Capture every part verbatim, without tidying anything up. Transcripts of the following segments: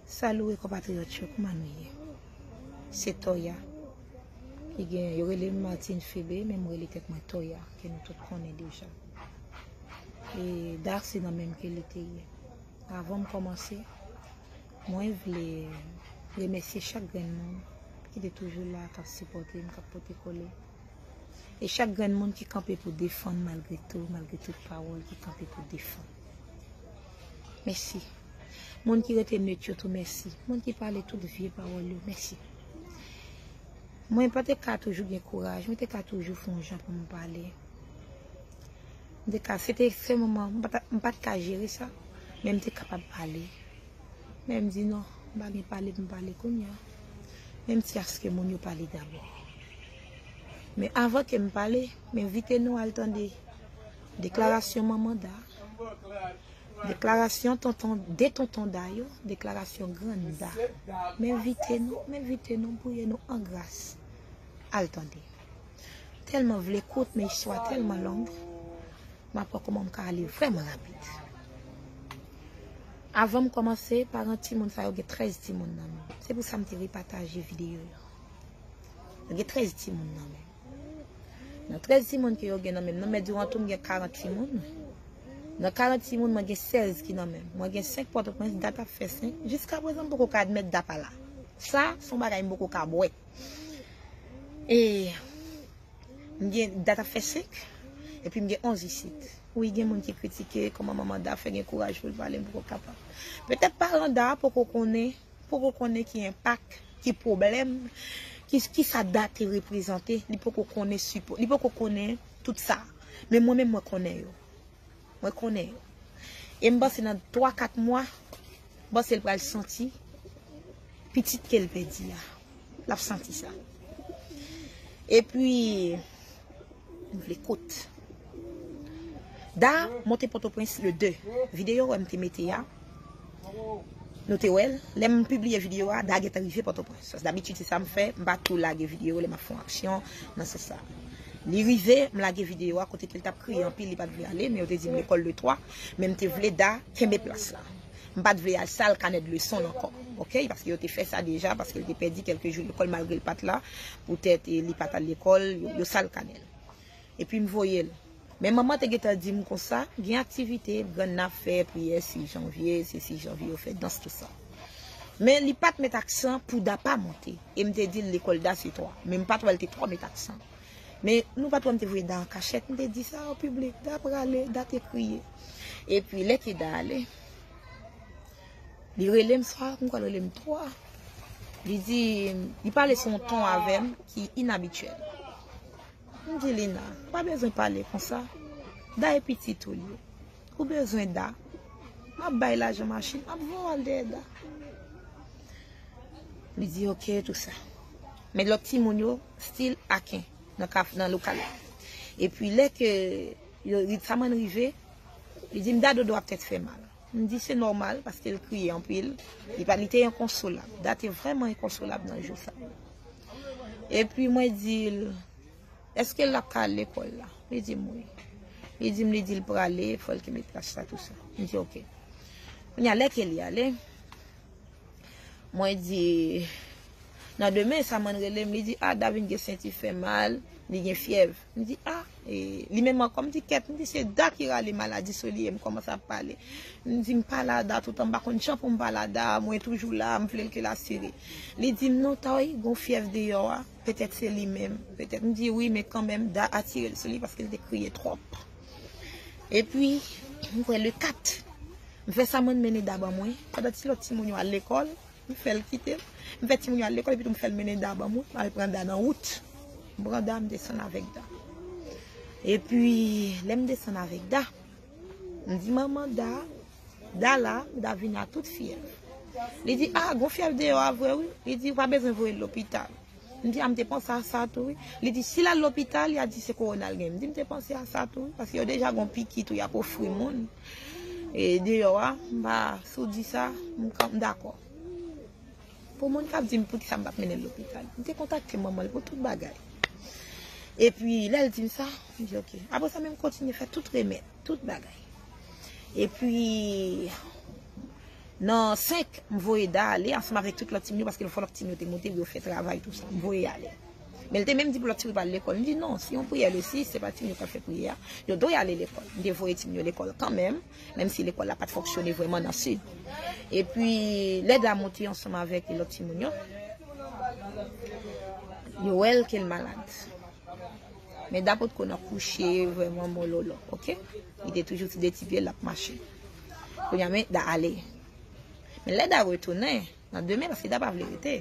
Salut konpatriyòt yo, kòman nou ye? Se Toya. Li gen, yo rele m Martine Febe, men m rele tèt mwen Toya, ke nou tout konnen deja. E Da se nan menm ke li te ye. Avan m kòmanse, mwen vle remèsye chak grenn moun ki te toujou la, k ap sipòte m, k ap pote kole. E chak grenn moun ki kanpe pou defann malgre tou, malgre tout pawòl ki kanpe pou defann. Mèsi. Moun ki rete net yo tou, mèsi. Moun ki pale tout vye pawòl yo, mèsi. Mwen pa te ka toujou gen kouraj, mwen te ka toujou fè yon jan pou m pale. M te ka, se te se moman, m pa t, m pa t ka jere sa, men m te kapab pale. Men m di non, m pa gen pale pou m pale kounye a. Men m ti aske moun yo pale dabò. Men avan ke m pale, m envite nou al tande deklarasyon manman Da, deklarasyon tonton, de tonton Da yo, deklarasyon grann Da. M envite nou, m envite nou, m priye nou an gras. Al tande. Tèlman vle kout, men istwa tèlman long. M ap wè kòman m ka ale vrèman rapid. Avan m kòmanse, paran timoun sa yo gen trèz timoun nan men. Se pou sa m te repataje videyo yo. Yo gen trèz timoun nan men. Nan trèz timoun ke yo gen nan men, nan men diwan tou m gen karant timoun. Nan karant timoun, mwen gen sèz ki nan men. Mwen gen senk Pòtoprens, Dat ap fè senk. Jiskaprezan, m poko ka admèt Da pa la. Sa, se yon bagay m poko ka bwè. E m gen Dat ap fè senk, epi m gen onz isit. Wi, gen moun ki kritike kòman manman Da fè gen kouraj pou l pale, m poko kapab. Petèt paran Da poko konnen, poko konnen ki enpak, ki pwoblèm, ki, ki sa Da te reprezante, li poko konnen sipò, li poko konnen tout sa. Men mwen menm, mwen konnen yo. Mwen konnen yo. E m panse nan twa, kat mwa, m panse l pral santi pitit ke l pèdi a. L ap santi sa. Epi, m vle kout. Da monte Pòtoprens le de. Videyo wè m te mete a. Nou te wè l. Lè m pibliye videyo a, Da gentan rive Pòtoprens. Paske dabitid se sa m fè, m pa tou lage videyo lè m ap fè yon aksyon nan sans sa. Li rive, m lage videyo a kote ke l t ap kriye anpil, li pa t vle ale, men yo te di m lekòl le twa, men m te vle Da kenbe plas la. M pa t vle al sal kanè de leson l ankò. Oke? Paske yo te fè sa deja, paske l te pèdi kèlke jou lekòl malgre l pa t la, poutèt, e, li pa t al lekòl, yo, yo sal kanè l. Epi m voye l. Men manman te gentan di m konsa, gen aktivite, grann nan ap fè priyè sis janvye, se sis janvye yo fè dans, tout sa. Men li pa t met aksan pou Da pa monte. E m te di l lekòl Da se twa. Men m pa t wè l te twò met aksan. Men nou pa t wè m te voye Da an kachèt, m te di sa o piblik, Da prale, Da te kriye. Epi lè ke Da ale, li rele m swa, m kwè l rele m twa. Li di, li pale sou yon ton avè m ki inabityèl. M di Lina, pa bezwen pale konsa. Da e pitit ou l ye. Ou bezwen Da. M ap bay lajan machin, m ap voye w al dèyè Da. Li di oke, tou sa. Men lòt timoun yo, still aken, nan kaf, nan lokal la. Epi lè ke yo, Ritsaman rive, li di m Da dodo ap tèt fè mal. M di se nòmal, paske l kriye anpil. Li pa, li te enkonsolab. Da te vrèman enkonsolab nan jou sa yo. Epi mwen di l, èske l ap ka al lekòl la? Li di m wi. Li di m, li di l prale, fò l kenbe plas la, tou sa. M di oke. Kounye a, lè ke li ale, mwen di, nan demen, Samann rele m, li di, a, Da vin gen senti fè mal, li gen fyèv. M di, a, e, li menm ankò, m di, kèt, m di, se Da ki rale maladi sou li, e m kòmanse ap pale. M di, m pale a Da toutan, m pa konn jan pou m pale a Da, mwen toujou la, m vle l ke l asire. Li di m, non, Toy, gon fyèv deyò a, petèt se li menm, petèt. M di, wi, men kanmenm, Da atire l sou li paske l te kriye twòp. Epi, m kwè le kat, m fè Samann mennen Da ban mwen, pandan ti lòt timoun yo al lekòl, m fè l kite m. M fè timoun yo al lekòl, epi tou m fè l mennen Da ban mwen, m al pran Da nan wout. M pran Da, m desann avèk Da. Epi, lè m desann avèk Da, m di manman Da, Da la, Da vin a tout fyèv. Li di, a, gon fyèv deyò a vre wi. Li di, ou pa bezwen voye l lopital. M di, a, m te panse a sa tou wi. Li di, si l al lopital, y a di se kowona l gen. M di, m te panse a sa tou wi, paske yo deja gon piki tou y ap ofri moun. E deyò a, m pa, si w di sa, m, m dakò. Pou moun k ap di m poukisa m pa t mennen l lopital. M te kontakte manman l pou tout bagay. Epi, lè l di m sa, m di, oke. Apre sa, men m kontinye fè tout remèd, tout bagay. Epi, Nan senk, m voye Da ale ansanm avèk tout lòt timoun yo, paske fò lòt timoun yo te monte pou yo fè travay, tou sa. M voye ale. Men l te menm di pou lòt timoun yo pa al lekòl. M di non, si yon priyè le sis, se pa timoun yo k ap fè priyè a. Yo dwe ale lekòl. M te voye timoun yo lekòl kanmenm, menm si lekòl la pa t fonksyone vrèman nan sid. Epi, lè Da monte ansanm avèk lòt timoun yo, yo wè l ke l malad. Men Da potko nan kouche vrèman mololo, oke? Li te toujou sou de ti pye l ap mache. Kounye a, men Da ale. Men lè Da retounen, nan demen, paske Da pa vle rete.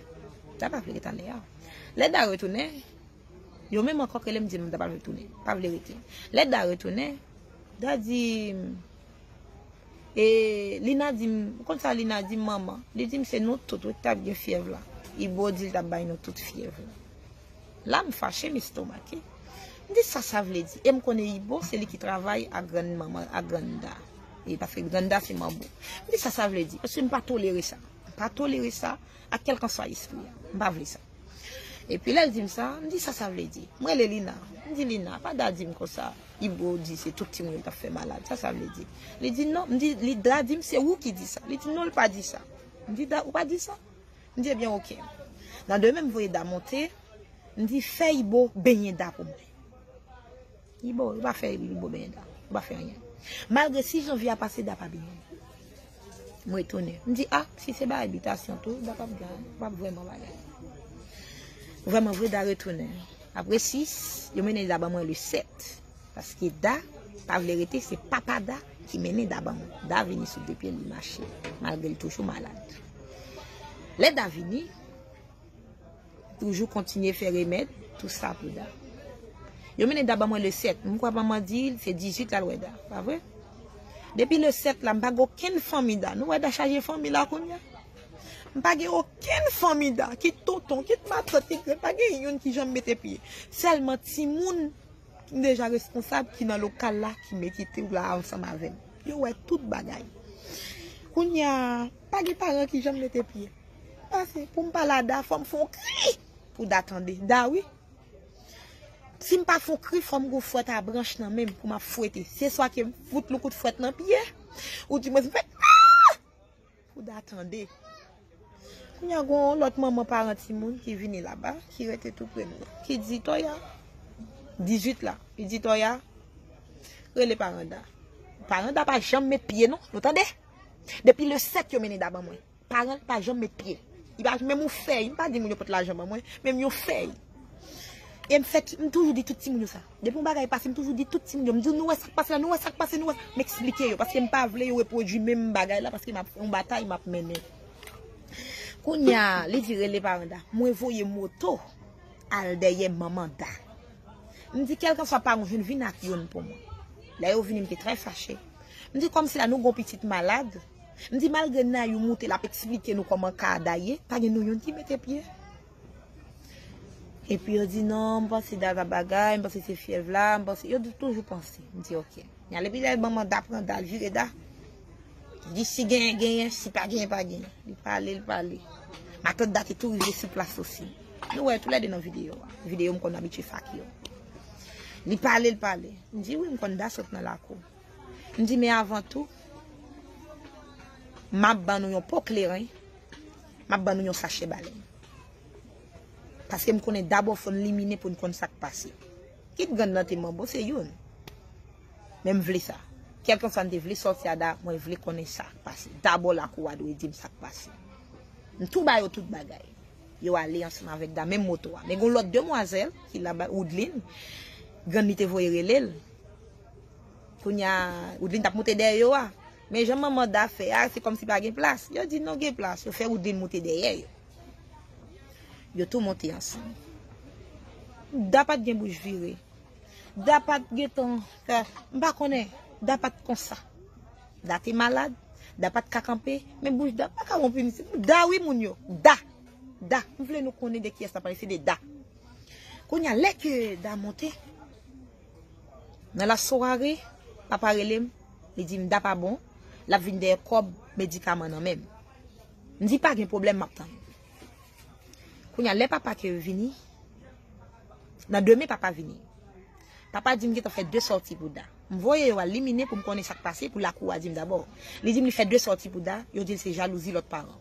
Da pa vle rete ane a. Lè Da retounen, yo menm ankò k rele m di m Da pa vle tounen, pa vle rete. Lè Da retounen, Da di m, e Lina di m, ou konn sa Lina di m, manman? Li di m se nou tout wi k t ap gen fyèv la. Ibo di l t ap bay nou tout fyèv la. La, m fache, m estomake. M di sa sa vle di. E m konnen Ibo, se li ki travay ak grann manman, ak grann Da. E paske grann Da se manbo. M di sa sa vle di. Paske m pa tolere sa. M pa tolere sa ak kèlkanswa espri a. M pa vle sa. Epi lè l di m sa, m di sa sa vle di. M rele Lina. M di Lina, pa Da di m konsa. Ibo di se tout timoun yo t ap fè malad. Sa sa vle di. Li di non. M di, li Da di m se ou ki di sa. Li di non, l pa di sa. M di Da, ou pa di sa? M di, ebyen, oke. Nan demen, m voye Da monte, m di, fè Ibo benyen Da pou mwen. Ibo, yo pa fè Ibo benyen Da. Yo pa fè anyen. Malgre sis janvye a pase, Da pa benyen. M retounen. M di, a, si se bagay bitasyon tou, Da p ap gen, p ap vrèman bagay. Vrèman vre, Da retounen. Apre sis, yo mennen Da ban mwen le sèt. Paske Da pa vle rete, se papa Da ki mennen Da ban mwen. Da vini sou de pye l, li mache, malgre l toujou malad. Lè Da vini, toujou kontinye fè remèd, tou sa pou Da. Yo mennen Da ban mwen le sèt. M kwè manman di l se dizuit l al wè Da, pa vre? Depi le sèt la, m pa gen okenn fanmi Da. Nou wè Da chaje fanmi la kounye a? M pa gen okenn fanmi Da, kit tonton, kit matant, kit grann, pa gen youn ki janm mete pye. Sèlman timoun m deja responsab ki nan lokal la ki mete tou la ansanm avè m. Yo wè tout bagay. Kounye a, pa gen paran ki janm mete pye. Pase, pou m pale a Da, fò m fè yon kri pou Da tande. Da, wi. Si m pa fè yon kri, fò m gon fwèt a branch nan men m pou m ap fwete. Se swa ke m fout l yon kout fwèt nan pye, ou dimwens m fè, a! Pou Da tande. Kounye a, gon lòt manman paran timoun ki vini laba, ki rete tou pre nou, ki di, Toya, dizuit la, li di, Toya, rele paran Da. Paran Da pa janm met pye non, nou tande? Depi le sèt yo mennen Da ban mwen. Paran l pa janm met pye. Li pa menm yon fèy, m pa di moun yo pot lajan ban mwen, menm yon fèy. E m fè, m toujou di tout timoun yo sa. Depi yon bagay pase, m toujou di tout timoun yo. M di, nou wè sa k pase la, nou wè sa k pase, nou wè. M eksplike yo, paske m pa vle yo repwodui menm bagay la, paske m ap fè yon batay, m ap mennen. Kounye a, li di rele paran Da. Mwen voye moto al dèyè manman Da. M di, kèlkanswa paran w jwenn, vin ak youn pou mwen. Lè yo vini, m te trè fache. M di, kòmsi la nou gon pitit malad. M di, malgre Nayou moute, l ap eksplike nou kòman ka a Da ye, pa gen nou youn ki mete pye. Epi yo di, non, m panse Da t ap bagay, m panse se fyèv la, m panse, yo di toujou panse. M di, oke. Kounye a, epi lè manman Da pran Da, l vire Da. Li di, si genyen, genyen, si pa genyen, pa genyen. Li pale, li pale. Matant Da te tou rive sou plas osi. Nou wè toulède nan videyo a. Videyo m konn abitye fake yo. Li pale, li pale. M di, wi, m konn Da sot nan lakou. M di, men avan tou, m ap ban nou yon po kleren, m ap ban nou yon sachè balen. Paske m konnen dabò fò n limine pou n konn sa k pase. Kit grann nan te manbo, se youn. Men m vle sa. Kèlkanswa n te vle sòti a Da, mwen vle konnen sa k pase. Dabò lakou a dwe di m sa k pase. M tou ba yo tout bagay. Yo ale ansanm avèk Da, menm moto a. Men gon lòt demwazèl ki laba, Woodline, grann li te voye rele l. Kounye a, Woodline t ap moute dèyè yo a. Men jan manman Da fè a, se kòmsi pa gen plas. Yo di non, gen plas. Yo fè Woodline moute dèyè yo. Yo tou monte ansanm. Da pa t gen bouch vire. Da pa t gentan fè, m pa konnen. Da pa t konsa. Da te malad. Da pa t ka kanpe. Men bouch Da pa ka wonp isit. Da wi moun yo. Da. Da. M vle nou konnen de kiyès n ap pale. Se de Da. Kounye a, lè ke Da monte, nan lasware, papa rele m, li di m Da pa bon, l ap vin dèyè kòb medikaman nan men m. M di pa gen pwoblèm, m ap tann. Kounye a, lè papa ke vini, nan demen papa vini. Papa di m gentan fè de sòti pou Da. M voye yo al liminen pou m konnen sa k pase, pou lakou a di m dabò. Li di m li fè de sòti pou Da, yo di l se jalouzi lòt paran.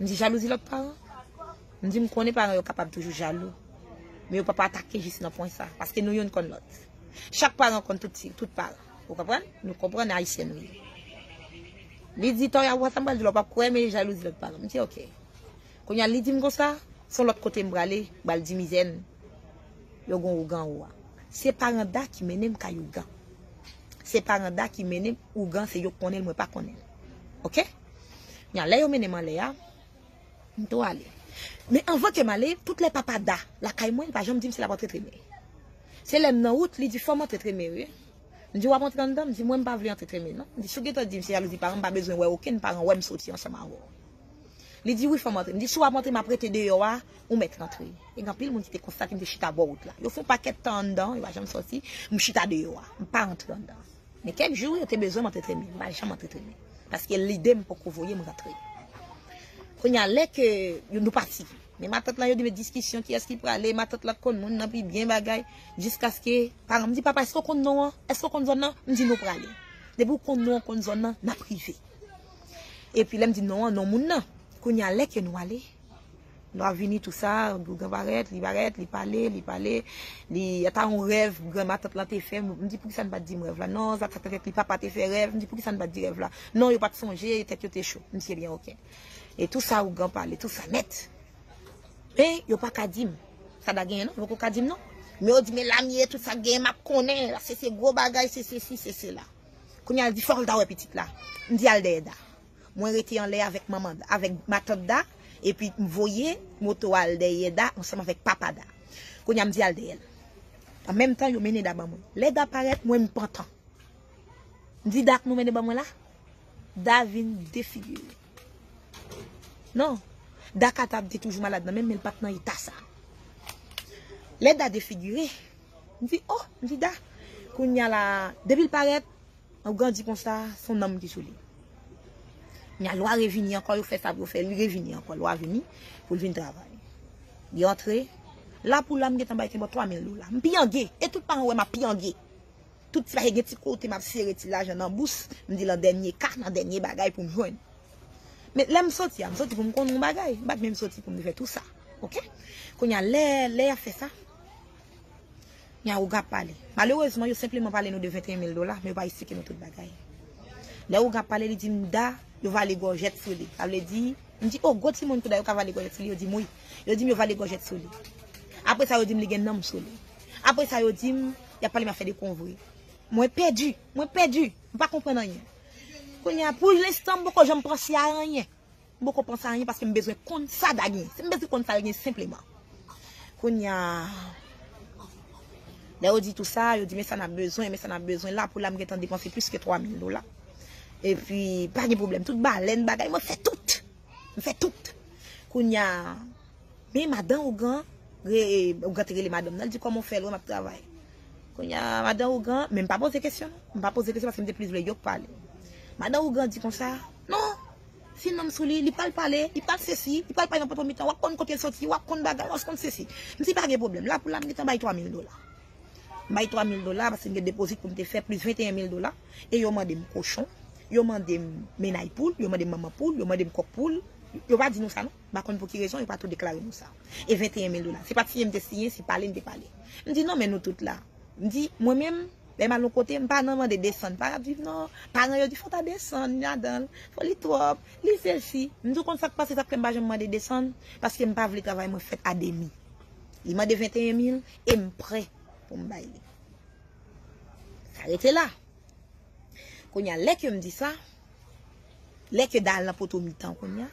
M di jalouzi lòt paran? M di m konnen paran yo kapab toujou jalou. Men yo pa pa atake jis nan pwen sa, paske nou youn konn lòt. Chak paran konn tout ti, tout paran. Ou konprann? Nou konprann ayisyen nou ye. Li di, Toya, ou wè sa m pral di w la, w p ap kwè, men jalouzi lòt paran. M di, oke. Kounye a, li di m konsa, se yon lòt kote m prale, m pral di mizè n, yo gon ougan ou a. Se paran Da ki mennen m kay ougan. Se paran Da ki mennen m ougan, se yo k konnen l, mwen pa konnen l. Oke? Kounye a, lè yo mennen m anlè a, m tou ale. Men anvan ke m ale, tout lè papa Da lakay mwen, li pa janm di m si l ap antre tremen. Se lè m nan wout, li di, fò m antre tremen, wi. M di, w ap antre anndan? M di, mwen, m pa vle antre tremen, non. M di, si w gentan di m se jalouzi paran, m pa bezwen wè okenn paran wè m soti ansanm avè w. Li di, wi, fò m antre. M di, si w ap antre, m ap rete deyò a, ou mèt rantre. E gen anpil moun ki te konstate m te chita bò wout la. Yo fè yon pakèt tan anndan, yo pa janm sòti, m chita deyò a. M pa rantre anndan. Men kèk jou, yo te bezwen m antre tremen. M pa janm antre tremen. Paske lide m poko voye m rantre. Kounye a, lè ke yo, nou pati. Men matant lan, yo di, men diskisyon, kiyès ki prale, matant lan konn moun nan pi byen bagay, jiskaske, paran m di, papa, èske w konn non an? Èske w konn zòn nan? M di, nou prale. Depi w konn non an, konn zòn nan, n ap rive. Epi lè m di non an, non moun nan. Kounye a, lè ke nou ale, lwa vini, tou sa, ougan parèt, li parèt, li pale, li pale, li, ata yon rèv granmatant lan te fè, m di, poukisa n pa t di m rèv la? Non, sa, sa, sa, li papa te fè rèv, m di, poukisa n pa t di rèv la? Non, yo pa t sonje, tèt yo te cho. M di, ebyen, oke. E tou sa, ougan pale, tou sa nèt. Men, yo pa ka di m. Sa Da genyen, non, yo poko ka di m, non. Men yo di, men Lamye, tout sa k genyen, m ap konnen, se, se gwo bagay, se sesi, se sela. Kounye a, l di, fò l ta wè pitit la. M di, al dèyè Da. Mwen rete anlè avèk manman, avèk matant Da, epi m voye moto a al dèyè Da ansanm avèk papa Da. Kounye a m di al dèyè l. An menm tan, yo mennen Da ban mwen. Lè Da parèt, mwen m pantan. M di Da k nou mennen ban mwen la? Da vin defigire. Non. Da ka ta te toujou malad nan men m, men l pa t nan eta sa. Lè Da defigire, m di, oh, m di Da. Kounye a la, depi l parèt, Ougan di konsa, se yon nanm ki sou li. Nya lwa revini ankò, yo fè sa pou yo fè, li revini ankò, lwa vini pou l vin travay. Li antre, la pou la, m gentan bay kenbò twa mil dola. M pyange, e tout paran wè m ap pyange. Tout ti bagay, gen ti kote m ap sere ti lajan nan bous, m di nan dènye ka, nan dènye bagay pou m jwenn. Men lè m soti a, m soti pou m konn yon bagay, m pa t menm soti pou m te fè tou sa. Oke? Kounye a, lè, lè y ap fè sa, Nya ougan ap pale. Malerezman, yo senpleman pale nou de venteyen mil dola, men yo pa esplike nou tout bagay. Lè ougan ap pale, li di m, Da, yo vale gòjèt sou li. Sa vle di, m di, oh, gwo timoun kou Da, yo ka vale gòjèt sou li, yo di m wi. Yo di m yo vale gòjèt sou li. Apre sa, yo di m li gen nanm sou li. Apre sa, yo di m, y ap pale m afè de konvre. Mwen pèdi, mwen pèdi, m pa konprann anyen. Kounye a, pou lenstan, m poko janm panse a anyen. M poko panse a anyen paske m bezwen konn sa Da gen. Se m bezwen konn sa l gen senpleman. Kounye a, lè yo di tou sa, yo di, men sa n ap bezwen, men sa n ap bezwen. La pou la, m gentan depanse plis ke twa mil dola. Epi, pa gen pwoblèm. Tout balèn, bagay, mwen fè tout. M fè tout. Kounye a, men madan ougan, re, ougan te rele madanm nan, l di, kòman w fè l wè m ap travay? Kounye a, madan ougan, men m pa poze kesyon, non. M pa poze kesyon paske m te plis vle yo k pale. Madan ougan di konsa, non, si nanm sou li, li pral pale, li pral sesi, li pral pale nan poto mitan, w ap konn kote l soti, w ap konn bagay, w ap konn sesi. M di pa gen pwoblèm, la pou la, m gentan bay twa mil dola. M bay twa mil dola paske m gen depozit pou m te fè, plis venteyen mil dola, e yo mande m kochon, yo mande m mennay poul, yo mande m manman poul, yo mande m kòk poul. Yo pa di nou sa non. M pa konn pou ki rezon, yo pa tou deklare nou sa. E venteyen mil dola. Se pa t siyen m te siyen, se pale m te pale. M di non, men nou tout la. M di, mwen menm, lè m al yon kote, m pa nan mande desann. Pa ap viv non. Paran yo di, fò w ta desann ladan l. Fò li twòp. Li sesi. M tou konn sa k pase, sa k fè m pa janm mande desann. Paske m pa vle travay mwen fèt a demi. Li mande venteyen mil e m prè pou m bay li. Sa rete la. Kounye a, lè ke m di sa, lè ke Da al nan poto mitan kounye a,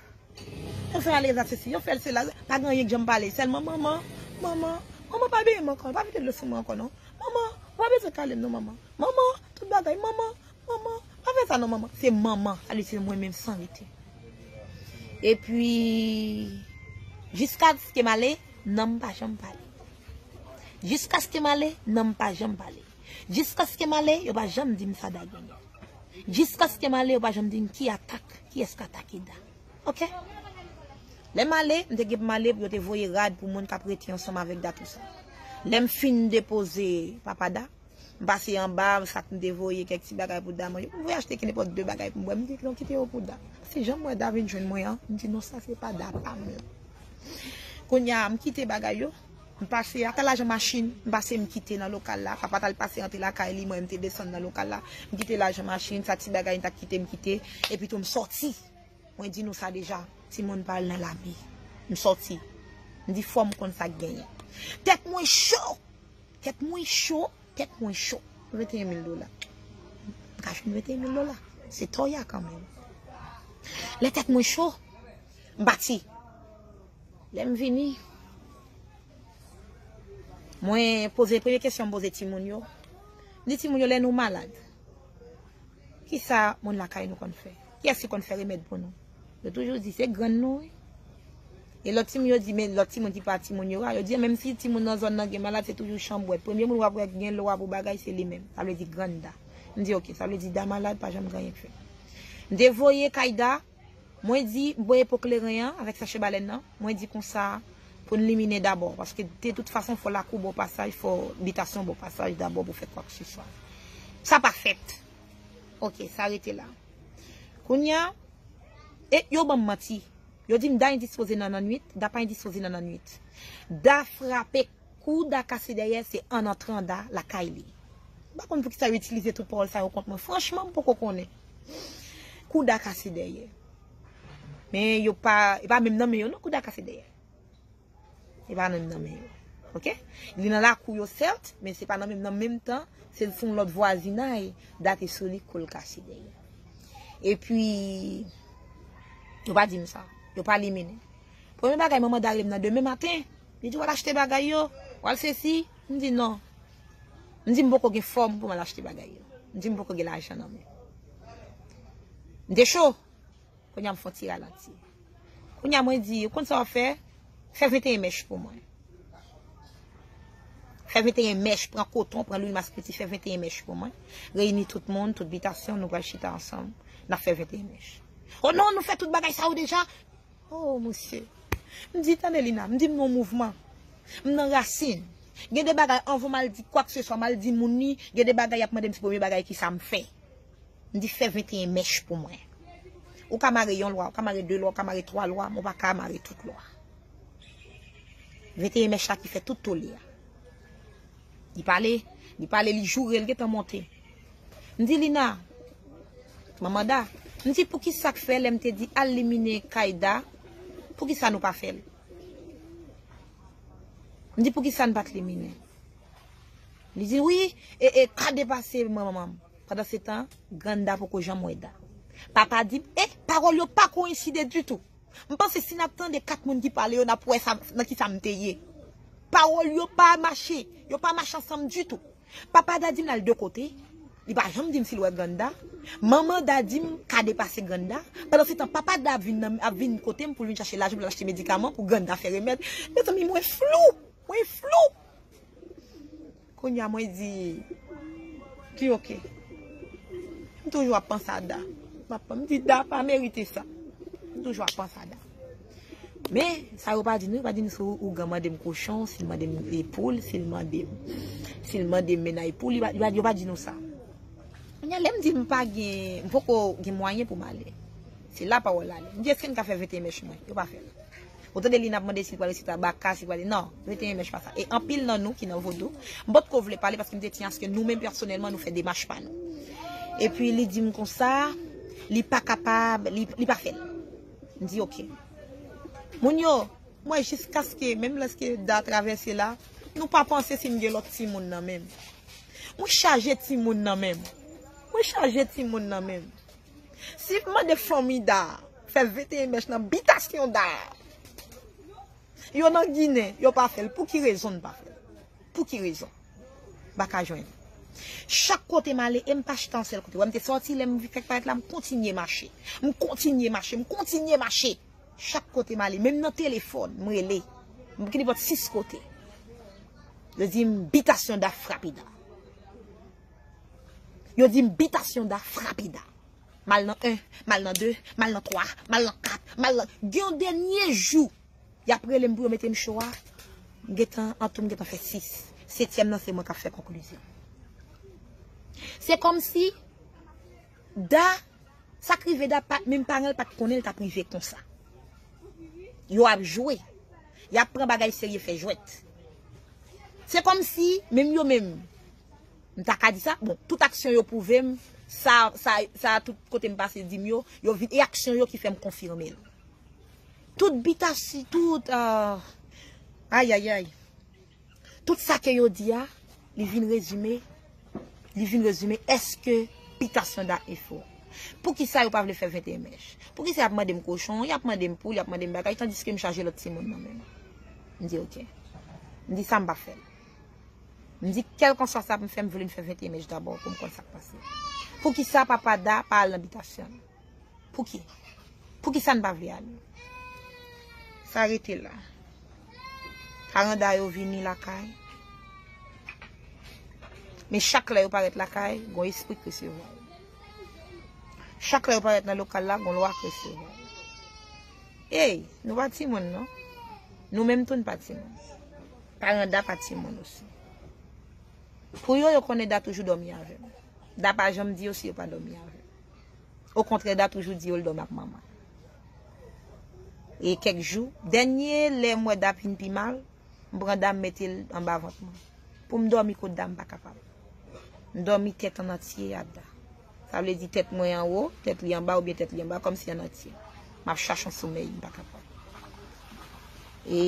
yo fè l ale la sesi, yo fè l sela, pa gen anyen k janm pale, sèlman manman, manman, manman pa benyen m ankò, pa vide dlo sou mwen ankò non. Manman, ou pa bezwen kale m non manman. Manman, tout bagay, manman, manman, pa fè sa non manman. Se manman, sa vle di se mwen menm san rete. Epi, jiskaske m ale, nanm pa janm pale. Jiskaske m ale, nanm pa janm pale. Jiskaske m ale, yo pa janm di m sa Da genyen. Jiskaske m ale, yo pa janm di m ki atak, kiyès k atake Da. Oke? Lè m ale, m te gen pou m ale pou yo te voye rad pou moun k ap rete ansanm avèk Da tou sa. Lè m fin depoze papa Da, M pase anba, sa k m te voye, kèk ti bagay pou Da manje. M voye achte ki nenpòt de bagay pou m bwè. M di, "Non, kite yo pou Da." Se jan m wè Da vin jwenn mwen an, m di, "Non, sa se pa Da pa m lan." Kounye a, m kite bagay yo. M pase, ata lajan machin, m pase, m kite nan lokal la. Papa t al pase antre lakay li, mwen, m te desann nan lokal la. M kite lajan machin, sa ti bagay, m ta kite, m kite. Epi tou, m sòti. Mwen di nou sa deja, timoun pa al nan lame. M sòti. M di, "Fò m konn sa k genyen." Tèt mwen cho! Tèt mwen cho, tèt mwen cho. Venteyen mil dola. M ka jwenn venteyen mil dola. Se toya kanmenm. Lè tèt mwen cho, m pati. Lè m vini, mwen poze, premye kesyon m poze timoun yo. M di timoun yo, "Lè nou malad, kisa moun lakay nou konn fè? Kiyès ki konn fè remèd pou nou?" Yo toujou di, "Se grann nou, wi." E lòt timoun yo di, men lòt timoun ki pa timoun yo a, yo di, "Menm si timoun nan zòn nan gen malad, se toujou chanbwèt. Premye moun w ap wè gen lwa pou bagay, se li menm." Sa vle di grann Da. M di, "Oke, sa vle di Da malad, pa janm gen anyen k fè." M te voye kay Da, mwen di, m voye po kleren an avèk sachè balèn nan, mwen di konsa, pou n liminen dabò, paske de tout fason, fò lakou ba w pasaj, fò bitasyon ba w pasaj dabò pou fè kwakseswa. Sa pa fèt. Oke, sa rete la. Kounye a, e yo ban m manti. Yo di m Da endispoze nan lannwit, Da pa endispoze nan lannwit. Da frape, kou Da kase dèyè, se an antran Da lakay li. M pa konn poukisa yo itilize tout pawòl sa yo kont mwen. Franchman, m poko konnen. Kou Da kase dèyè. Men yo pa, e pa menm nan men yo non, kou Da kase dèyè. E pa menm nan men yo. Oke? Li nan lakou yo, sèt, men se pa nan menm, nan menm tan, se sou yon lòt vwazinay, Da te sou li, kou l kase dèyè. Epi, yo pa di m sa. Yo pa liminen. Premye bagay, manman Da rele m nan demen maten. Li di, "W al achte bagay yo, w al sesi." M di, "Non." M di, "M poko gen fòm pou m al achte bagay yo." M di, "M poko gen lajan nan men." M te cho. Kounye a m fè yon ti ralanti. Kounye a mwen di, "Ou konn sa w ap fè? Fè venteyen mèch pou mwen. Fè venteyen mèch, pran koton, pran lwil maskriti, fè venteyen mèch pou mwen. Reyini tout moun, tout bitasyon, nou pral chita ansanm, n ap fè venteyen mèch." "O non, nou fè tout bagay sa yo deja." O, mesye. M di, "Tande, Lina, m di m nan mouvman. M nan rasin. Gen de bagay, anvan m al di kwakseswa, m al di moun li, gen de bagay y ap mande m, se premye bagay ki sa m fè." M di, "Fè venteyen mèch pou mwen. Ou ka mare yon lwa, ou ka mare de lwa, ou ka mare twa lwa, men ou pa ka mare tout lwa. Venteyen mèch la ki fè tout tole a." Li pale, li pale, li joure, li gentan monte. M di, "Lina, manman Da," m di, "Poukisa k fè lè m te di al liminen kay Da, poukisa nou pa fè l?" M di, "Poukisa n pa t liminen?" Li di, "Wi, e, e, ka depase manman m." Pandan se tan, grann Da poko janm wè Da. Papa di m, e, pawòl yo pa koyenside ditou. M panse si n ap tande kat moun ki pale yo, n ap wè sa, nan ki sa m te ye. Pawòl yo pa mache, yo pa mache ansanm ditou. Papa Da di m l al de kote, li pa janm di m si l wè grann Da. Manman Da di m ka depase grann Da. Pandan se tan, papa Da ap vin, nan, ap vin kote m pou l vin chache lajan pou l al achte medikaman pou grann Da fè remèd. Mezanmi, mwen flou, mwen flou. Kounye a mwen di, ki oke. M toujou ap panse a Da. M ap, m di, Da pa merite sa. M toujou ap panse a Da. Men, sa yo pa di nou, yo pa di nou si ougan mande m kochon, si l mande m, e, poul, si l mande m, si l mande m mennaj poul, yo pa, yo pa, yo pa di nou sa. Kounye a, lè m di m pa gen, m poko gen mwayen pou m ale. Se la pawòl la ale. M di, èske n ka fè venteyen mèch mwen? Yo pa fè l. Ou tande li n ap mande si l pral resite a baka, si l pral, non, venteyen mèch pa sa. E anpil nan nou ki nan vodou, m potko vle pale paske m te tiyan aske nou menm pèsonèlman nou fè demach pa nou. Epi li di m konsa, li pa kapab, li, li pa fè l. M di oke. Moun yo, m wè jiskaske menm lèske Da travèse la, nou pa panse si m gen lòt timoun nan men m. Mwen chaje timoun nan men m. Mwen chaje timoun nan men m. Si m mande fanmi Da fè venteyen mèch nan bitasyon Da, yo nan Ginen, yo pa fè l. Pou ki rezon n pa fè l? Pou ki rezon? M pa ka jwenn. Chak kote m ale, e m pa chita yon sèl kote. Wè, m te sòti, lè m fèk parèt la, m kontinye mache. M kontinye mache, m kontinye mache. Chak kote m ale, menm nan telefòn, m rele. M ki nenpòt sis kote. Yo di m bitasyon Da frape Da. Yo di m bitasyon Da frape Da. M al nan en, m al nan de, m al nan twa, m al nan kat, m al nan, gen yon dènye jou, y ap rele m pou yo mete m cho a. M gentan, an tou, m gentan fè sis. Setyèm nan, se mwen k ap fè konklizyon. Se kòmsi Da, sa k rive Da, pa, menm paran l pa t konnen l t ap rive konsa. Yo ap jwe. Y ap pran bagay serye fè jwèt. Se kòmsi, menm yo menm, m ta ka di sa, bon, tout aksyon yo pwouve m, sa, sa, sa, tout kote m pase di m yo, yo vin, e aksyon yo ki fè m konfime l. Tout bitasi, tout, ah, ayayay. Tout sa ke yo di a, li vin rezime, li vin rezime èske bitasyon Da e fo. Poukisa yo pa vle fè venteyen mèch? Poukisa y ap mande m kochon, y ap mande m poul, y ap mande m bagay, tandiske m chaje lòt timoun nan men m? M di oke. M di sa m p ap fè l. M di kèlkanswa sa pou m fè, m vle n fè venteyen mèch dabò pou m konn sa k pase. Poukisa papa Da pa al nan bitasyon l? Pouki? Poukisa n pa vle ale? Sa rete la. Paran Da yo vini lakay. Men chak lè yo parèt lakay, gon espri k resevwa yo. Chak lè yo parèt nan lokal la, gon lwa k resevwa yo. Ey, nou pa timoun non. Nou menm tou n pa timoun. Paran Da pa timoun osi. Pou yo, yo konnen Da toujou dòmi avè m. Da pa janm di yo si yo pa dòmi avè l. Okontrè, Da toujou di yo l dòmi ak manman l. E kèk jou, dènye lè m wè Da vin pi mal, m pran Da m mete l anba vant mwen. Pou m dòmi kot Da m pa kapab. M dòmi tèt an antye a Da. Sa vle di tèt mwen anwo, tèt li anba oubyen tèt li anba, kòmsi an antye. M ap chache yon somèy, m pa kapab. E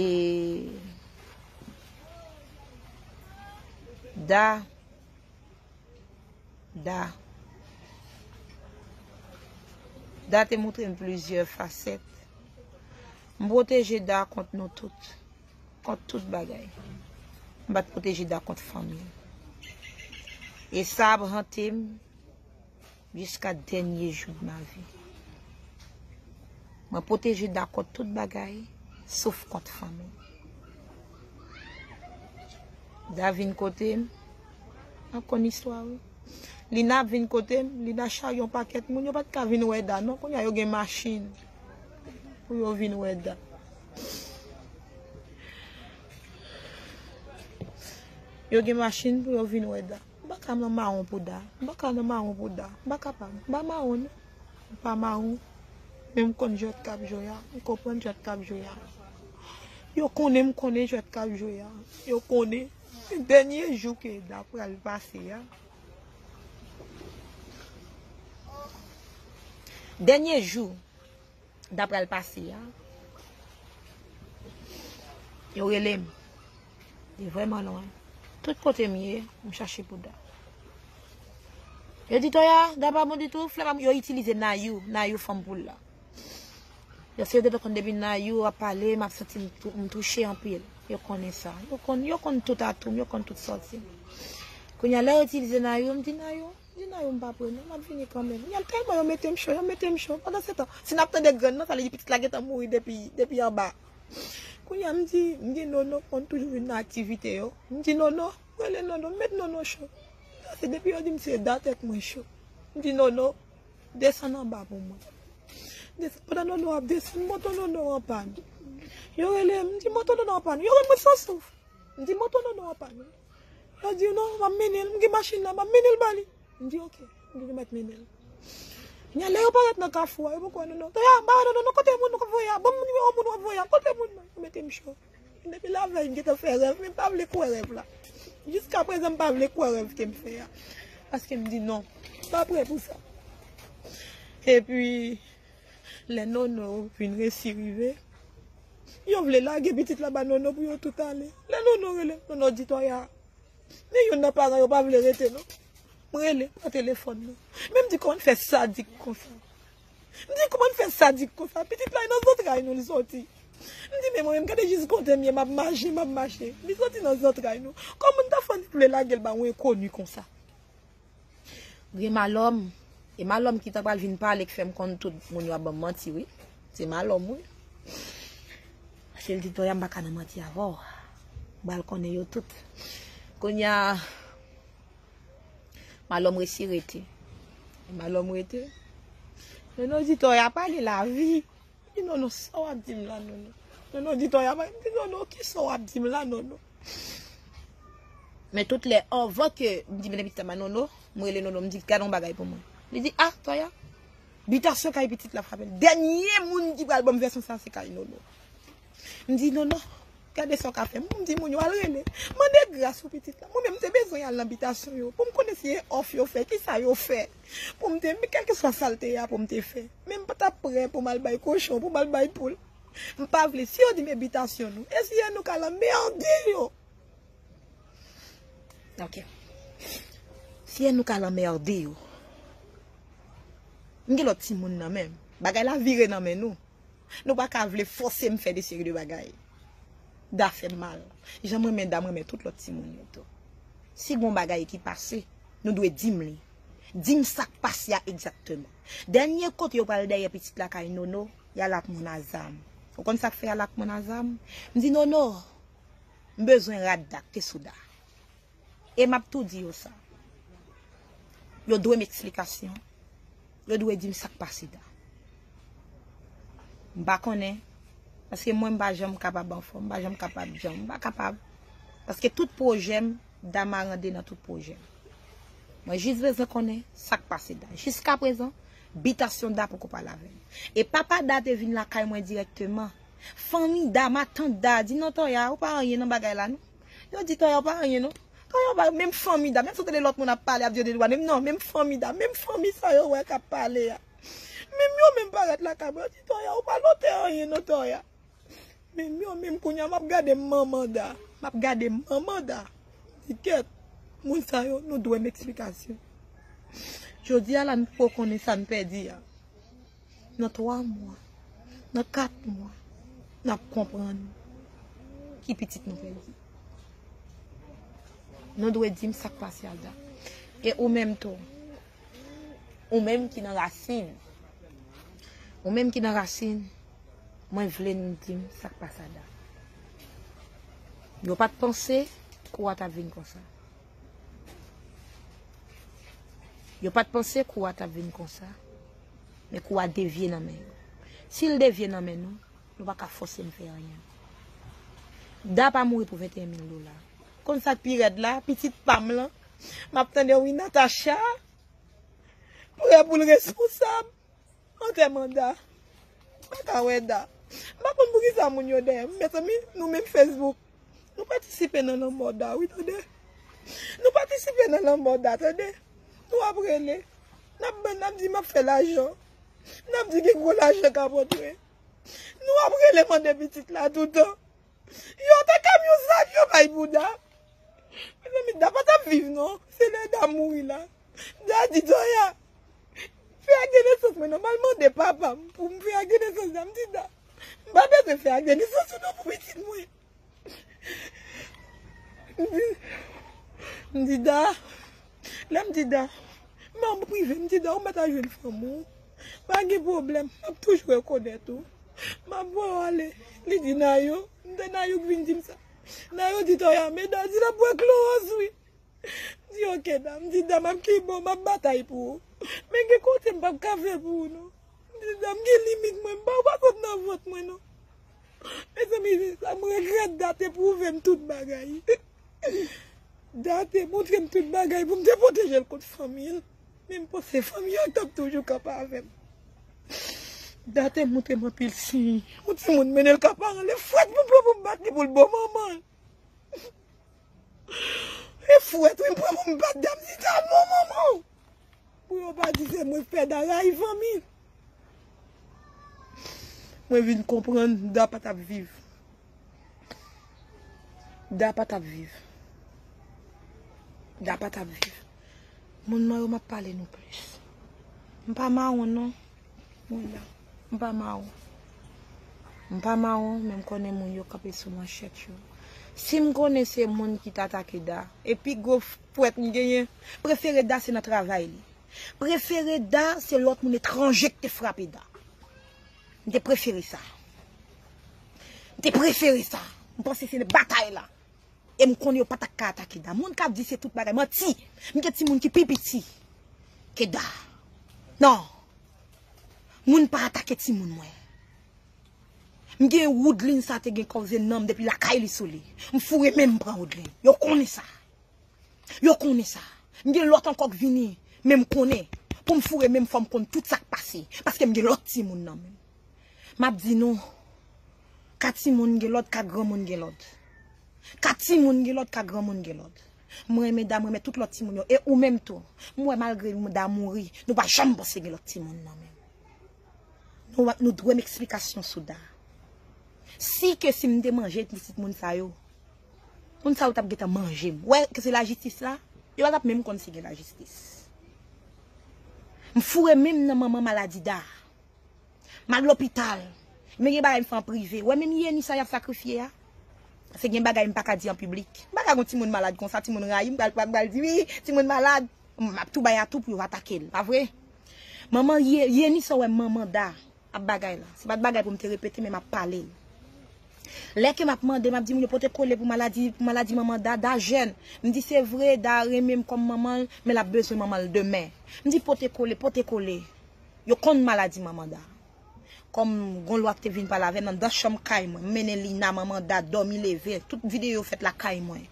Da Da. Da te montre m plizyè fasèt. M pwoteje Da kont nou tout. Kont tout bagay. M pa t pwoteje Da kont fanmi l. E sa ap hante m jiska dènye jou de ma vie. Mwen pwoteje Da kont tout bagay, sof kont fanmi. Da vin kote m, m ap konn istwa wi. Lina ap vin kote m, Lina charye yon pakèt moun, yo pa t ka vin wè Da non, kounye a yo gen machin pou yo vin wè Da. Yo gen machin pou yo vin wè Da. M pa ka nan mawon pou Da. M pa ka nan mawon pou Da. M pa kapab. M pa mawon non. M pa mawon. Men m konn jwèt k ap jwe a. M konprann jwèt k ap jwe a. Yo konnen m konnen jwèt k ap jwe a. Yo konnen. Dènye jou ke Da pral pase a. Dènye jou Da pral pase a. Yo rele m. Li vrèman lwen. Tout kote m ye, m chache pou Da. Yo di Toya, Da pa bon ditou, flè pa bon, yo itilize Nayou, Nayou fanm poul la. Yo se yo te konn depi Nayou ap pale, m ap santi m tou- m touche anpil. Yo konnen sa. Yo konn, yo konn tout atou m, yo konn tout sòti m. Kounye a, lè yo itilize Nayou, m di Nayou, m di Nayou m pa pre non, m ap vini kanmenm. Kounye a, tèlman yo mete m cho, yo mete m cho. Pandan se tan, si n ap tande grenn nan, sa vle di pitit la gentan mouri depi, depi anba. Kounye a, m di, m di Nono konn toujou vin nan aktivite yo. M di Nono, rele Nono, m met Nono cho. Sa se depi yo di m se Da tèt mwen cho. M di Nono, desann anba pou mwen. Desann, pandan Nono ap desann, moto Nono anpàn. Yo rele m, m di moto Nono anpàn. Yo rele mwen san souf. M di moto Nono anpàn. Yo di non, m ap mennen l, m gen machin nan, m ap mennen l ba li. M di oke, m di nou mèt mennen l. Kounye a, lè yo parèt nan kafou a, yo poko wè Nono. Toya, m pa wè Nono non, kote moun nou k ap voye a? Ban m nimewo moun w ap voye a, kote moun nan? Yo mete m cho. Depi lavèy, m gentan fè rèv, men m pa vle kwè rèv la. Jiskaprezan, m pa vle kwè rèv ke m fè a. Paske m di non, m pa prè pou sa. Epi, lè Nono vin resi rive, yo vle lage pitit la ba Nono pou yo tout ale. Lè Nono rele, Nono di Toya, men youn nan paran yo pa vle rete non. M rele, pran telefòn nan. Men m di kòman n fè sadik konsa. M di kòman n fè sadik konsa. Pitit la e nan zantray nou li soti. M di men mwen menm gade jis kote m ye, m ap mache, m ap mache. Li soti nan zantray nou. Kòman n ta fè n vle lage l ba yon enkoni konsa? Gen malòm. E malòm ki ta pral vin pale k fè m konn tout moun yo ap ban m manti wi. Se malòm wi. Paske l di Toya m pa ka nan manti avè w. M pral konnen yo tout. Kounye a, malòm resi rete. Malòm rete. Nono di Toya pa gen lavi. M di Nono sa w ap di m la Nono. Nono di Toya pa, m di Nono kisa w ap di m la Nono. Men tout lè, anvan ke m di, "Men pitit la, Nono," m rele Nono, m di, "Gade yon bagay pou mwen." Li di, "Ah, Toya." Bitasyon kay pitit la frape l. Dènye moun ki pral ban m vèsyon sa, se kay Nono. M di, "Nono, gade sa w ka fè." M di, "Moun yo al rele. Mande gras pou pitit la." Mwen menm, m te bezwen al nan bitasyon yo pou m konnen si e òf yo fè, ki sa yo fè. Pou m te, men kèlkeswa sa l te ye a pou m te fè. Men m pa t ap prè pou m al bay kochon, pou m al bay poul. M pa vle. Si yo di m e bitasyon nou, e si e nou k al anmède yo? Ok. Si e nou k al anmède yo. M gen lòt timoun nan men m. Bagay la vire nan men nou. Nou pa ka vle fòse m fè de seri de bagay. Da fè m mal. Jan m renmen Da, m renmen tout lòt timoun yo tou. Si gon bagay ki pase, nou dwe di m li. Di m sa k pase a egzakteman. Dènye kote yo pral dèyè pitit la kay Nono, y al ak moun a zam. Ou konn sa k fè y al ak moun a zam? M di, "Nono, m bezwen rad Da k te sou Da." E m ap tou di yo sa. Yo dwe m eksplikasyon. Yo dwe di m sa k pase Da. M pa konnen. Paske mwen, m pa janm kapab anfòm. M pa janm kapab janm. M pa kapab. Paske tout pwojè m, Da marande nan tout pwojè m. Mwen jis bezwen konnen sa k pase Da. Jiskaprezan, bitasyon Da poko pale avè m. E papa Da te vin lakay mwen dirèkteman. Fanmi Da, matant Da, di, "Non, Toya, ou pa anyen nan bagay la, non." Yo di, "Toya, ou pa anyen, non." Toya, ou pa, menm fanmi Da, menm si w tande lòt moun ap pale, ap di yo de dwa, menm non, menm fanmi Da, menm fanmi sa yo wè k ap pale a. Menm yo menm parèt lakay mwen, yo di, "Toya, ou pa lote anyen, non, Toya." Menm yo menm kounye a, m ap gade manman Da, m ap gade manman Da. Di, "Kèt, moun sa yo, nou dwe m eksplikasyon." Jodi a la, nou poko konnen sa n pèdi a. Nan twa mwa, nan kat mwa, n ap konprann ki pitit nou pèdi. Nou dwe di m sa k pase a Da. E ou menm tou, ou menm ki nan rasin, ou menm ki nan rasin, mwen vle n di m sa k pase a Da. Yo pa t panse kou a t ap vin konsa. Yo pa t panse kou a t ap vin konsa, men kou a devye nan men yo. Si l devye nan men nou, nou pa ka fòse m fè anyen. Da pa mouri pou venteyen mil dola. Konn sa k pi rèd la, pitit pa m lan, m ap tande wi Natacha, prè pou l responsab. Antèman Da. M pa ka wè Da. M pa konn poukisa moun yo dèyè m. Mezanmi, nou menm Facebook. Nou patisipe nan lanmò Da, wi, tande. Nou patisipe nan lanmò Da, tande. Nou ap rele. N ap, n ap di m ap fè lajan. N ap di gen gwo lajan k ap rantre. Nou ap rele mande pitit la toutan. Yo te kamyon zam yo bay pou Da. Mezanmi, Da pa t ap viv non. Se lè Da mouri la. Da di Toya, "Fè ak de nesans mwen non, m al mande papa m pou m fè ak de nesans Da." M di Da, "M pa bezwen fè ak de nesans ou non pou pitit mwen." M di, m di Da, lè m di Da, m an prive, m di Da, "Ou mèt al jwenn fanm ou. Pa gen pwoblèm, m ap toujou rekonèt ou. M ap voye w ale." Li di Nayo, m te Nayo k vin di m sa. Nayo di Toya, "Men Da di l ap bwè klowòz wi." M di, "Ok Da." M di Da, "M ap kibò, m ap batay pou ou. Men gen kote m p ap ka fè pou ou non." M di Da, "M gen limit mwen, m pa, ou pa sot nan vant mwen non." Mezanmi, sa m regrèt, Da te pwouve m tout bagay. Da te montre m tout bagay pou m te pwoteje l kont fanmi l. Men m panse fanmi an t ap toujou kanpe avè m. Da te montre m anpil siy. Yon timoun mennen l ka paran l, e fwèt pou m pran pou m bat li pou l bon manman l. E fwèt wi m pran pou m bat Da, m di Da bon manman w. Pou yo pa di se mwen k fè Da rayi fanmi l. Mwen vin konprann Da pa t ap viv. Da pa t ap viv. Da pa t ap viv. Moun mwen yo, m ap pale nou plis. M pa mawon non. Mwen la. M pa mawon. M pa mawon, men m konnen moun yo kanpe sou manchèt yo. Si m konnen se moun ki t atake Da, e pi gwo fwèt m genyen, prefere Da se nan travay li. Prefere Da se lòt moun etranje ki te frape Da. M te prefere sa. M te prefere sa. M panse se batay la. E m konnen yo pa t ap ka atake Da. Moun k ap di se tout bagay, manti. M gen timoun ki pi piti ke Da. Non. Moun pa atake timoun mwen. M gen Woodline sa te gen kòze nanm depi lakay li sou li. M foure men m pran Woodline. Yo konnen sa. Yo konnen sa. M gen lòt ankò k vini, men m konnen. Pou m foure men m, fò m konn tout sa k pase. Paske m gen lòt timoun nan men m. M ap di nou, ka timoun gen lòd, ka granmoun gen lòd. Ka timoun gen lòd, ka granmoun gen lòd. Mwen renmen Da, mwen renmen tout lòt timoun yo. E ou menm tou. M wè malgre Da mouri, nou pa janm panse gen lòt timoun nan men m. Nou, nou dwe m eksplikasyon sou Da. Si ke si m te manje pitit moun sa yo, moun sa yo t ap gentan manje m. Wè ke se lajistis la, yo pa t ap menm konn si gen lajistis. M foure men m nan manman maladi Da. M al lopital. Men gen bagay m fè an prive. Wè menm Yeni sa y ap sakrifye a. Se gen bagay m pa ka di an piblik. M pa ka gon timoun malad konsa, timoun rayi m, pral pral pral di wi, timoun malad. M ap tou bay atou pou yo atake l, pa vre? Manman Ye- Yeni sa w wè manman Da ap bagay la. Se pa t bagay pou m te repete, men m ap pale l. Lè ke m ap mande, m ap di moun yo pote kole pou maladi, pou maladi manman Da, Da jèn. M di se vre, Da renmen m kòm manman l, men l ap bezwen manman l demen. M di pote kole, pote kole. Yo konn maladi manman Da. Kòm gon lwa ki te vin pale avè m anndan chanm kay mwen, m mennen Lina, manman Da, dòmi leve, tout videyo fèt lakay mwen.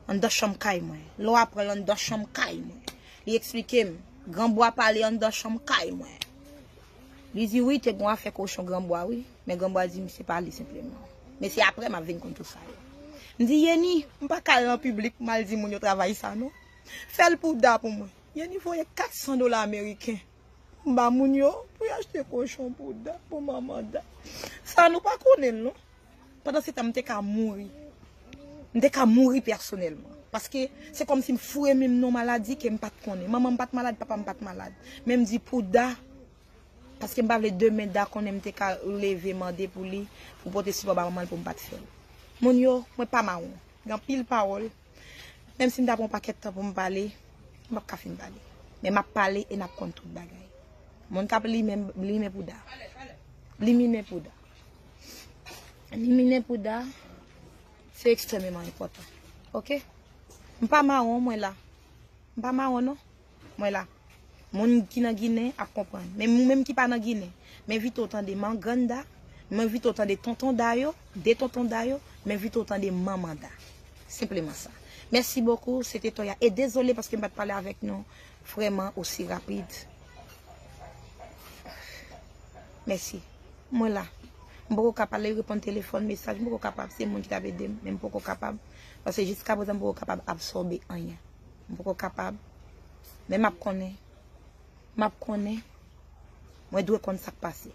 Anndan chanm kay mwen. Lwa pran l anndan chanm kay mwen. Li eksplike m, granbwa pale anndan chanm kay mwen. Li di wi, te gon afè kochon granbwa wi, men granbwa di m se pa li senpleman. Men se apre m ap vin konn tou sa yo. M di Yeni, m pa ka al nan piblik m al di moun yo travay sa non. Fè l pou Da pou mwen. Yeni voye kat san dola ameriken. M ba moun yo pou y achte kochon pou Da, pou manman Da. Sa nou pa konnen l non. Pandan se tan m te ka mouri. M te ka mouri pèsonèlman. Paske se kòmsi m foure men m nan maladi ke m pa t konnen. Manman m pa t malad, papa m pa t malad. Men m di pou Da, paske m pa vle demen Da konnen m te ka leve mande pou li, pou pote sipò ba manman l pou m pa t fè l. Moun yo, mwen pa mawon. Gen anpil pawòl. Menm si m ta pran yon pakèt tan pou m pale, m p ap ka fin pale. Men m ap pale e n ap konn tout bagay. Moun k ap limen, limen pou Da. Liminen pou Da. Liminen pou Da, se ekstrèmeman enpòtan. Oke? M pa mawon, mwen la. M pa mawon, non. Mwen la. Moun ki nan Ginen ap konprann. Men moun menm ki pa nan Ginen, m envite w tande mangann Da, m envite w tande tonton Da yo, de tonton Da yo, m envite w tande manman Da. Senpleman sa. Mèsi bokou, se te Toya. E dezole paske m pa t pale avèk nou vrèman osi rapid. Mèsi. Mwen la. M poko ka pale, reponn telefòn, mesaj, m poko kapab. Se moun ki t ap ede m, men m poko kapab. Paske jiska prezan, m poko kapab absòbe anyen. M poko kapab. Men m ap konnen. M ap konnen. Mwen dwe konn sa k pase.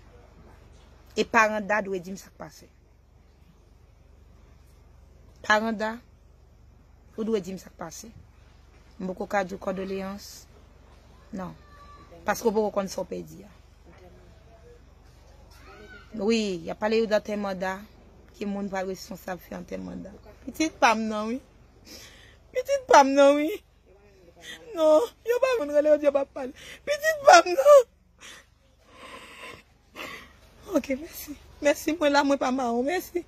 E paran Da dwe di m sa k pase. Paran Da, ou dwe di m sa k pase. M poko ka di w kondoleyans. Non. Paske w poko konn sa w pèdi a. Wi, y ap pale yo d antèman Da, ki moun pral responsab fè antèman Da. Pitit pa m nan, wi. Pitit pa m nan, wi. Non, yo pa konn rele yo di yo p ap pale. Pitit pa m nan. Ok, mèsi. Mèsi, mwen la, mwen pa mawon, mèsi.